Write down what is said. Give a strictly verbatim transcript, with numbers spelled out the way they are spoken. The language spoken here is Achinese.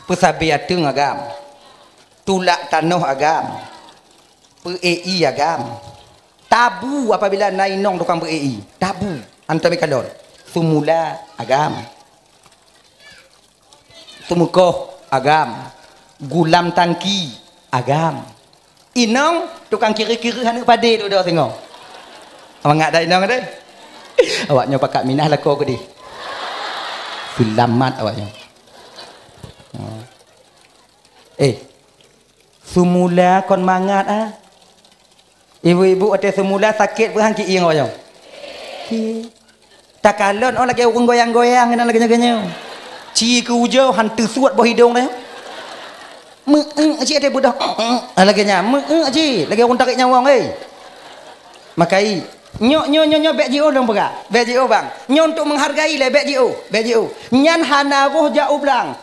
Peusabe ateueng agam. Tulak tanoh agam. Peu-éi agam. Tabu apabila na inong tukang peu-éi. Tabu. Antom ikalon. Sumula agam. Teumeukoh agam. Gulam tangki agam. Inong tukang kiri-kiri aneuk padé dudoe singoh. Mangat dah inong deh. Awak nyoe pakat minah lakoe keudeh. Seulamat awak nyoe. Oh. Eh, sumula kon mangat ah. Ibu-ibu watée sumula sakét peuhan ki ieng awak nyoe. Ki. Takalon oh lagée ureuëng goyang-goyang keunan lagée nyoe. Ci keu ujoe han teusuet boh idong teh. Meu-eu cit ada budak. Ah, lagée nyan, meu-eu cit lagée ureuëng tarék nyawöng, eh. Makai, nyoe nyoe nyoe nyoe bék jiôh lôn peugah. Bék jiôh bang. Nyoe untuk menghargai lé bék jiôh, bék jiôh. Nyan hana roh jak u blang.